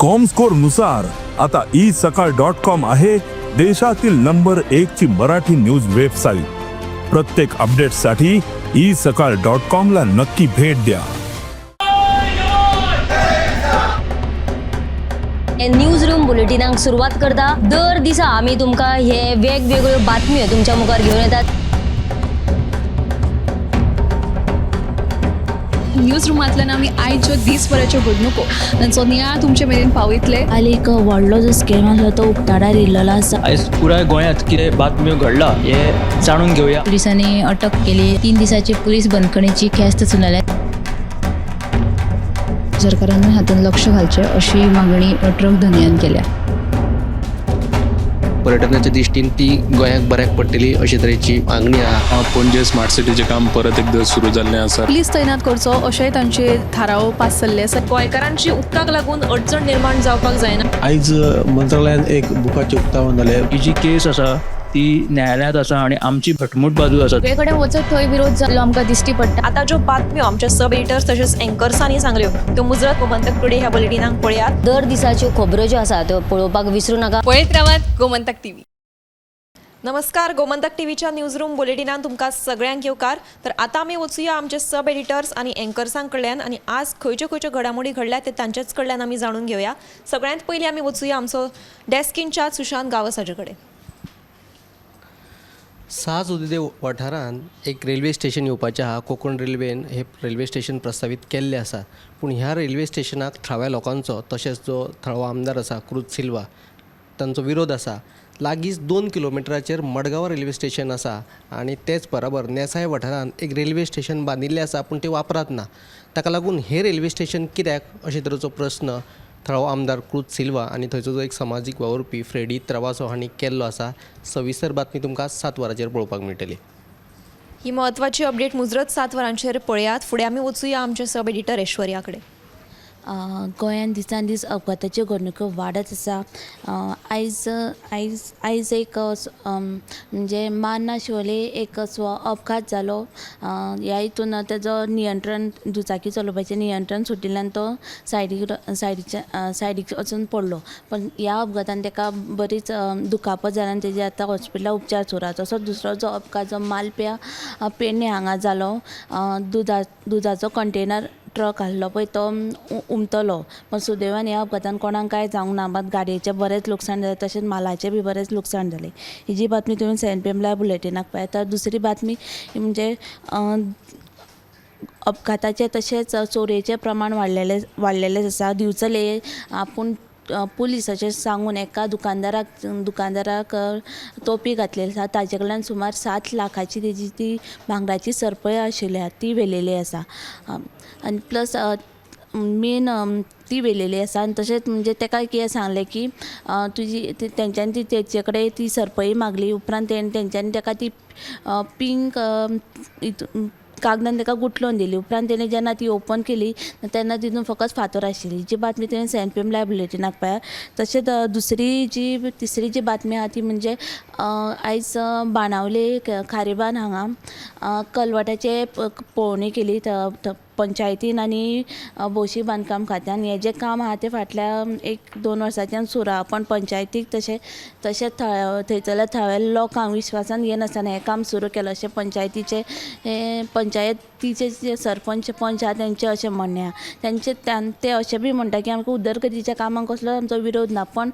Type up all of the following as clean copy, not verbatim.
Comscore नुसार आता E सकाळ डॉट कॉम आहे देशातील नंबर एक ची मराठी न्यूज वेबसाईट. प्रत्येक अपडेटसाठी ई सकाळ डॉट कॉम ला नक्की भेट द्या. न्यूज रूम बुलेटिनाक सुरवात करता. दर दिसा आमी तुमकां हे वेगवेगळ्यो बातम्यो तुमच्या मुखार घेवन येतात. न्यूज रुमांतल्यान आमी आयच्यो दीसभराच्यो घडणुको तांचो नियाळ तुमचे मेरेन पावयतले. काल एक व्हडलो जो स्कॅम आसलो तो उक्ताडार येयल्लो आसा. आयज पुराय गोंयांत कितें बातम्यो घडला हें जाणून घेवया. पोलिसांनी अटक केली. 3 दिसाची पोलीस बंदखणीची ख्यास्त सुनायल्या. सरकारान हातूंत लक्ष घालचें अशी मागणी ट्रक धनयान केल्या. पर्यटनाच्या दृश्टीन ती गोंयाक बऱ्याक पडटली अशे तरेची मागणी आहा. पणजे स्मार्ट सिटीचें काम परत एकदां सुरू जाल्लें आसा. पुलीस तैनात करचो अशेंय तांचे थाराव पास जाल्ले आसा. गोंयकारांची उदकाक लागून अडचण निर्माण जावपाक जायना. आयज मंत्रालयान एक बुकाचें उक्तावण जालें. ही जी केस आसा ती न्यायालयांत आसा आनी आमची घटमूट बाजू आसा. सगळे कडेन वचत थंय विरोध जाल्लो आमकां दिश्टी पडटा. आतां ज्यो बातम्यो आमच्या सब एडिटर्स तशेंच एंकर्सांनी सांगल्यो त्यो मुजरत गोमंतक टुडे ह्या बुलेटिनाक पळयात. दर दिसाच्यो खबरो ज्यो आसा त्यो पळोवपाक विसरूं नाका. पळयत रावात गोमंतक टीव्ही. नमस्कार, गोमंतक टीव्हीच्या न्यूज रूम बुलेटिनान तुमकां सगळ्यांक येवकार. तर आतां आमी वचुया आमचे सब एडिटर्स आनी एंकर्सां कडल्यान आनी आज खंयच्यो खंयच्यो घडामोडी घडल्या ते तांच्याच कडल्यान आमी जाणून घेवया. सगळ्यांत पयलीं आमी वचुया आमचो डेस्क इनचार्ज सुशांत गांवस हाजे कडेन. साज उदे वाठारांत एक रेल्वे स्टेशन येवपाचें आहा. कोंकण रेल्वेन हें रेल्वे स्टेशन प्रस्तावीत केल्लें आसा, पूण ह्या रेल्वे स्टेशनाक थळाव्या लोकांचो तशेंच जो थळावो आमदार आसा क्रूज सिल्वा तांचो विरोध आसा. लागींच 2 किलोमिटराचेर मडगांव रेल्वे स्टेशन आसा आनी तेच बराबर नेसाय वाठारांत एक रेल्वे स्टेशन बांदिल्लें आसा, पूण तें वापरांत ना. ताका लागून हें रेल्वे स्टेशन कित्याक अशे तरेचो प्रस्न थळावो आमदार क्रूज सिल्वा आनी थंयचो जो एक समाजीक वावुरपी फ्रेडी travaso हांणी केल्लो आसा. सविस्तर बातमी तुमकां 7 वरांचेर पळोवपाक मेळटली. ही म्हत्वाची अपडेट मुजरत 7 वरांचेर पळयात. फुडें आमी वचुया आमचे सब एडिटर ऐश्वर्या कडेन. गोंयांत दिसान दीस अपघाताच्यो घडणुको वाडत आसा. आयज आयज आयज एक म्हणजे मार्ना शिवोले एक अपघात जालो. ह्या हितून तेजो नियंत्रण, दुचाकी चलोवपाचें नियंत्रण सुटिल्ल्यान तो सायडीक सायडीच्या सायडीक वचून पडलो. पण ह्या अपघातान तेका बरीच दुखापत जाली आनी तेजेर आतां हॉस्पिटलान उपचार सुरू आसा. तसोच दुसरो जो अपघात जो मालप्या पेडणे हांगा जालो, दुदाचो कंटेनर ट्रक आहलो पळय तो उमतलो, पण सुदैवान ह्या अपघातान कोणाक कांय जावंक ना, मात गाडयेचें बरेंच लुकसाण जालें, तशेंच मालाचें बी बरेंच लुकसाण जालें. ही जी बातमी तुमी 7 PM live बुलेटिनाक पळयात. तर दुसरी बातमी म्हणजे अपघाताचें तशेंच चोरयेचें प्रमाण वाडलेलें आसा. दिवचले आपूण पुलीस अशें सांगून एका दुकानदाराक तोपी घातलेली आसा. ताजे कडल्यान सुमार 7 लाखाची तेजी ती भांगराची सरपळी आशिल्ली आहा ती व्हेलेली आसा. आनी प्लस मेन ती व्हेलेली आसा. आनी तशेंच म्हणजे तेका कितें सांगलें की तुजी तेंच्यांनी ती तेचे कडेन ती सरपळी मागली. उपरांत तेंच्यांनी तेका ती पिंक कागदान तेका गुठलोवन दिली. उपरांत तेणें जेन्ना ती ओपन केली तेन्ना तितून फकत फातर आशिल्ली. जी बातमी तुवें 7 PM live बुलेटिनाक पळयात. तशेंच दुसरी जी तिसरी जी बातमी आहा ती म्हणजे आयज बाणावले खारेबान हांगा कलवटाचे पळोवणी केली पंचायतीन आनी भौशीक बांदकाम खात्यान. हें जें काम आहा तें फाटल्या 1-2 वर्सांच्यान सुरू आहा, पण पंचायतीक तशें थंयसरल्या थळाव्या लोकांक विश्वासान घेनासतना हें काम सुरू केलां अशें पंचायतीचे पंचायतीचे जे सरपंच पंच आहा तेंचें अशें म्हणणें आहा. ते अशें बी म्हणटा की आमकां उदरगतीच्या कामांक कसलो आमचो विरोध ना, पण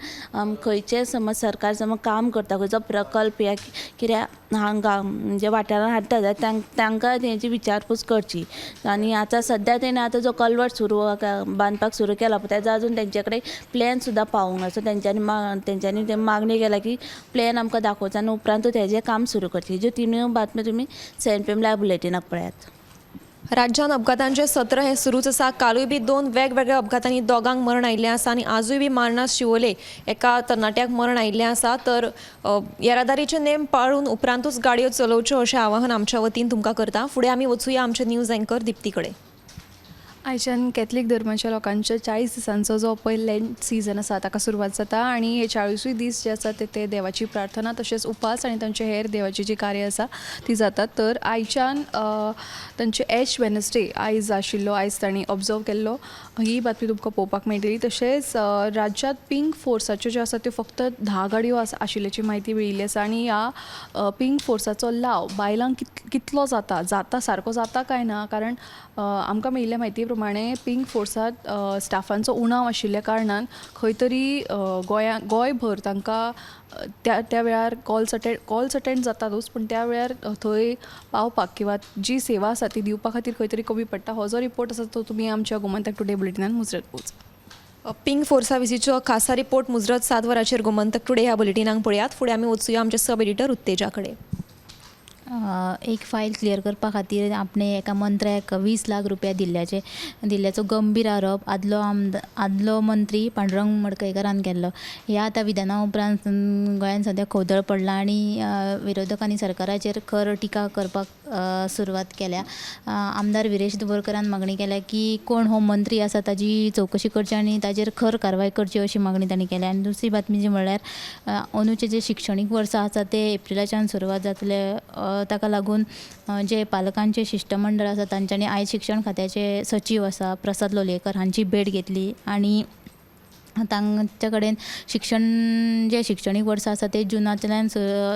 खंयचें समज सरकार समज काम करता, खंयचो प्रकल्प या कितें हांगा म्हणजे वाठारांत हाडटा जाल्यार तांकां तेंची विचारपूस करची. आनी आतां सद्या तेणें आतां जो कलवट सुरू बांदपाक सुरू केला पळय तेजो आजून तेंचे कडेन प्लॅन सुद्दां पावूंक ना. सो तेंच्यांनी ते मागणी केल्या की प्लॅन आमकां दाखोवचो आनी उपरांतूच तेजें काम सुरू करचें. ज्यो तिनूय बातम्यो तुमी 7 PM live बुलेटिनाक पळयात. राज्यांत अपघातांचें सत्र हें सुरूच आसा. कालूय बी 2 वेगवेगळ्या अपघातांनी दोगांक मरण आयिल्लें आसा आनी आजूय बी मार्ना शिवोले एका तरणाट्याक मरण आयिल्लें आसा. तर येरादारीचे नेम पाळून उपरांतूच गाडयो चलोवच्यो अशें आवाहन आमच्या वतीन तुमकां करता. फुडें आमी वचुया आमचे न्यूज एंकर दिप्ती कडेन. आयच्यान कॅथलीक धर्माच्या लोकांच्या 40 दिसांचो जो पळय लेंट सिजन आसा ताका सुरवात जाता आनी हे 40 दीस जे आसा ते ते देवाची प्रार्थना तशेंच उपास आनी तांचे हेर देवाची जी कार्य आसा ती जातात. तर आयच्यान तांचे एश वेनसडे आयज आशिल्लो, आयज तांणी ऑब्जर्व केल्लो, ही बातमी तुमकां पळोवपाक मेळटली. तशेंच राज्यांत पिंक फोर्साच्यो ज्यो आसा त्यो फक्त 10 गाडयो आसा आशिल्ल्याची म्हायती मेळिल्ली आसा आनी ह्या पिंक फोर्साचो लाव बायलांक कितलो जाता जाता सारको जाता काय ना, कारण आमकां मेळिल्ल्या म्हायती प्रमाणे पिंक फोर्सात स्टाफांचो उणाव आशिल्ल्या कारणान खंय तरी गोंयभर तांकां त्या त्या वेळार कॉल्स अटेंड जातातूच, पूण त्या वेळार थंय पावपाक किंवा जी सेवा आसा ती दिवपा खातीर खंय तरी कमी पडटा. हो जो रिपोर्ट आसा तो तुमी आमच्या गोमंतक टुडे बुलेटिनान मुजरत पळोवचो. पिंक फोर्सा विशींचो खासा रिपोर्ट मुजरत 7 वरांचेर गोमंतक टुडे ह्या बुलेटिनाक पळयात. फुडें आमी वचुया आमचे सब एडिटर उत्तेजा कडेन. एक फायल क्लियर करपा खातीर आपणे एका मंत्र्याक 20 लाख रुपया दिल्ल्याचो गंभीर आरोप आदलो मंत्री पांडुरंग मडकयकारान केल्लो. ह्या आतां विधाना उपरांत गोंयांत सद्या खवदळ पडला आनी विरोधकांनी सरकाराचेर खर टिका करपाक सुरवात केल्या. आमदार विरेश बोरकरान मागणी केल्या की कोण हो मंत्री आसा ताजी चवकशी करची आनी ताजेर खर कारवाय करची अशी मागणी तांणी केल्या. आनी दुसरी बातमी जी म्हणल्यार अंदूचें जें शिक्षणीक वर्स आसा तें एप्रिलाच्यान सुरवात जातलें. ताका लागून जे पालकांचे शिश्टमंडळ आसा तांच्यांनी आयज शिक्षण खात्याचे सचीव आसा प्रसाद लोलयेकर हांची भेट घेतली आनी तांचे कडेन शिक्षण जें शिक्षणीक वर्स आसा तें जुनांतल्यान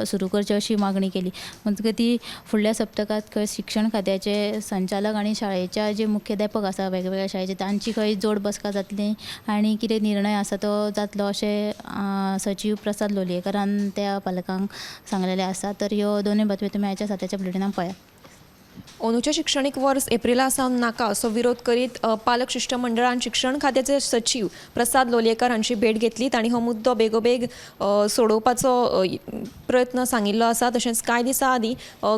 सुरू करचें अशी मागणी केली. मजगतीं फुडल्या सप्तकांत खंय शिक्षण खात्याचे संचालक आनी शाळेच्या जे मुख्याध्यापक आसा वेगवेगळ्या शाळेचे तांची खंय जोड बसका जातली आनी कितें निर्णय आसा तो जातलो अशें सचीव प्रसाद लोलयेकरान त्या पालकांक सांगलेलें आसा. तर ह्यो दोनूय बातम्यो तुमी आयच्या साताच्या बुलेटिनाक पळयात. अंदूचें शिक्षणीक वर्स एप्रिला सावन नाका असो विरोध करीत पालक शिश्टमंडळान शिक्षण खात्याचे सचीव प्रसाद लोलयेकर हांची भेट घेतली. तांणी हो मुद्दो बेगोबेग सोडोवपाचो प्रयत्न सांगिल्लो आसा. तशेंच कांय दिसां आदीं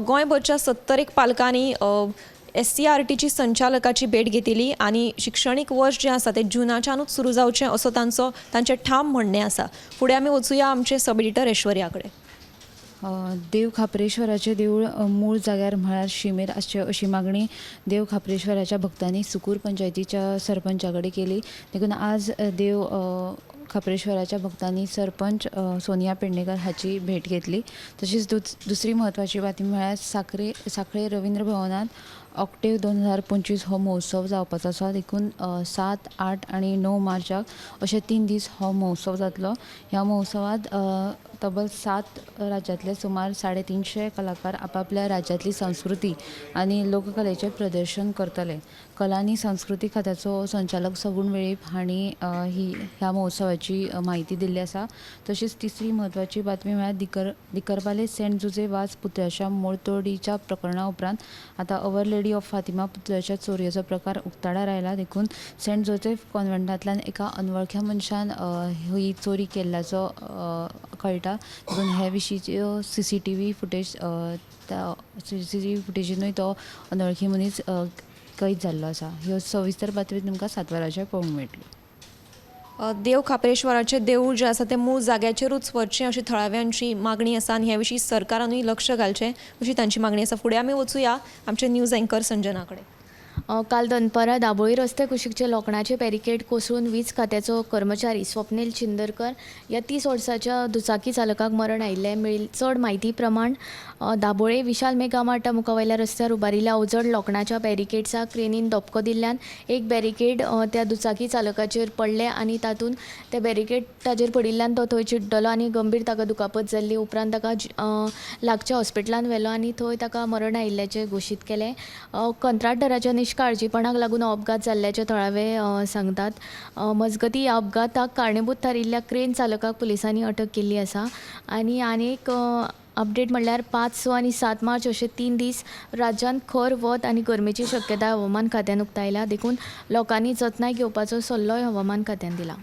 गोंयभरच्या 70 पालकांनी SCRTची संचालकाची भेट घेतिल्ली आनी शिक्षणीक वर्स जें आसा तें जुनाच्यानूच सुरू जावचें असो तांचें ठाम म्हणणें आसा. फुडें आमी वचुया आमचे सब एडिटर ऐश्वर्या कडेन. देव खाप्रेश्वराचें देवूळ मूळ जाग्यार म्हळ्यार शिमेर आसचें अशी मागणी देव खाप्रेश्वराच्या भक्तांनी सुकूर पंचायतीच्या सरपंचा कडेन केली. देखून आज देव खाप्रेश्वराच्या भक्तांनी सरपंच सोनिया पेडणेकर हाची भेट घेतली. तशीच दुसरी म्हत्वाची बातमी म्हळ्यार साखळे रवींद्र भवनांत ऑक्टेव 2025 हो महोत्सव जावपाचो आसा. देखून 7, 8 आनी 9 मार्चाक अशे 3 दीस हो महोत्सव जातलो. ह्या महोत्सवांत तब्बल 7 राज्यांतले सुमार 350 कलाकार आपापल्या राज्यांतली संस्कृती आनी लोककलेचें प्रदर्शन करतले. कला आनी संस्कृती खात्याचो संचालक सगुण वेळीप हांणी ह्या महोत्सवाची म्हायती दिल्ली आसा. तशीच तिसरी म्हत्वाची बातमी म्हळ्यार दिकरपाले सेंट जुजे वाज पुतळ्याच्या मोडतोडीच्या प्रकरणा उपरांत आतां our lady of Fatima पुतळ्याच्या चोरयेचो प्रकार उक्ताडार आयला. देखून सेंट जोसेफ कॉन्व्हेंटांतल्यान एका अनवळख्या मनशान ही चोरी केल्ल्याचो कळटा. देखून हे विशींच्यो सीसीटीव्ही फुटेज सीसीटीव्ही फुटेजीनूय तो अनवळखी मनीस कैद जाल्लो आसा. ह्यो सविस्तर बातमी तुमकां 7 वरांचेर पळोवंक मेळटल्यो. देव खाप्रेश्वराचें देवूळ जें आसा तें मूळ जाग्याचेरूच व्हरचें अशी थळाव्यांची मागणी आसा आनी ह्या विशीं सरकारानूय लक्ष घालचें अशी तांची मागणी आसा. फुडें आमी वचुया आमचे न्यूज एंकर संजना कडेन. काल दनपारां दाबोळी रस्त्या कुशीकचे लोखणाचे बॅरिकेड कोसळून वीज खात्याचो कर्मचारी स्वप्नील चिंदरकर ह्या 30 वर्साच्या दुचाकी चालकाक मरण आयिल्लें. मेळिल्ले चड म्हायती प्रमाण दाबोळे विशाल मेगा मार्टा मुखावयल्या रस्त्यार उबारिल्ल्या अवजड लोखणाच्या बॅरिकेड्साक क्रेनीन धपको दिल्ल्यान एक बॅरिकेड त्या दुचाकी चालकाचेर पडलें आनी तातूंत ते बॅरिकेड ताजेर पडिल्ल्यान तो थंय चिड्डलो आनी गंभीर ताका दुखापत जाल्ली. उपरांत ताका लागच्या हॉस्पिटलान व्हेलो आनी थंय ताका मरण आयिल्ल्याचें घोशीत केलें. कंत्राटदाराच्या निश्काळजीपणाक लागून अपघात जाल्ल्याचे थळावे सांगतात. मजगतीं ह्या अपघाताक कारणीभूत थारिल्ल्या क्रेन चालकाक पुलिसांनी अटक केल्ली आसा. आनी आनीक अपडेट म्हणल्यार 5, 6 आनी 7 मार्च अशे 3 दीस राज्यांत खर वत आनी गरमेची शक्यताय हवामान खात्यान उक्तायल्या. देखून लोकांनी जतनाय घेवपाचो सल्लोय हवामान खात्यान दिला.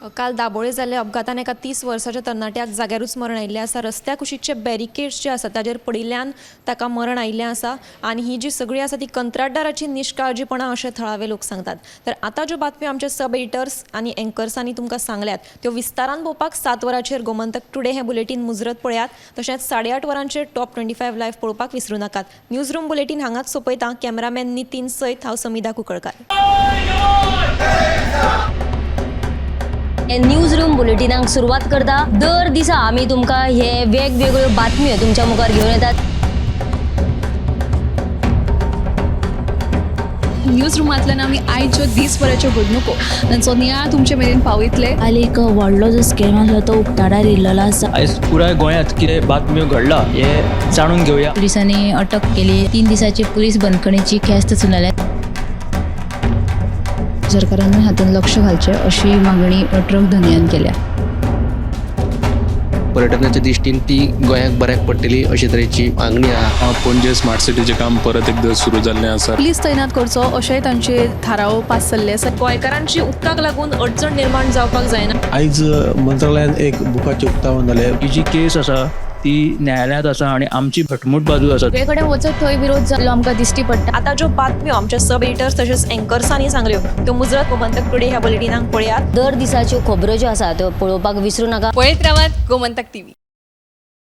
काल दाबोळे जाल्ल्या अपघातान एका 30 वर्साच्या तरणाट्याक जाग्यारूच मरण आयिल्लें आसा. रस्त्या कुशीकचे बॅरिकेड्स जे आसा ताजेर पडिल्ल्यान ताका मरण आयिल्लें आसा आनी ही जी सगळी आसा ती कंत्राटदाराची निश्काळजीपणां अशें थळावे लोक सांगतात. तर आतां ज्यो बातम्यो आमचे सब एडिटर्स आनी एंकर्सांनी तुमकां सांगल्यात त्यो विस्तारान पळोवपाक 7 वरांचेर गोमंतक टुडे हें बुलेटीन मुजरत पळयात. तशेंच 8:30 वरांचेर टॉप 25 लायव्ह पळोवपाक विसरूं नाकात. न्यूज रूम बुलेटीन हांगाच सोंपयता. कॅमेरामॅन नितीन सयत हांव समिधा कुंकळकार. न्यूज रूम बुलेटिनाक सुरवात करता. दर दिसा आमी तुमकां हे वेगवेगळ्यो बातम्यो तुमच्या मुखार घेवन येतात. न्यूज रुमांतल्यान आमी आयच्यो दीसभराच्यो घडणुको तांचो नियाळ तुमचे मेरेन पावयतले. काल एक व्हडलो जो स्कॅम आसलो तो उक्ताडार येयल्लो आसा. आयज पुराय गोंयांत कितें बातम्यो घडला हें जाणून घेवया. पुलिसांनी अटक केली. 3 दिसाची पुलीस बंदखणीची ख्यास्त सुनायल्या. सरकारानूय हातूंत लक्ष घालचें अशी मागणी ट्रक धनयान केल्या. पर्यटनाच्या दृश्टीन ती गोंयाक बऱ्याक पडटली अशे तरेची मागणी आहा. पणजे स्मार्ट सिटीचें काम परत एकदां सुरू जाल्लें आसा. पुलीस तैनात करचो अशेंय तांचे थाराव पास जाल्ले आसा. गोंयकारांची उदकाक लागून अडचण निर्माण जावपाक जायना. आयज मंत्रालयान एक बुकाचें उक्तावण जालें. ही जी केस आसा ती न्यायालयांत आसा आनी आमची घटमूट बाजू आसा. सगळे कडेन वचत थंय विरोध जाल्लो आमकां दिश्टी पडटा. आतां ज्यो बातम्यो आमच्या सब एडिटर्स तशेंच एंकर्सांनी सांगल्यो त्यो मुजरत गोमंतक टुडे ह्या बुलेटिनाक पळयात. दर दिसाच्यो खबरो ज्यो आसा त्यो पळोवपाक विसरूं नाका. पळयत रावात गोमंतक टीव्ही.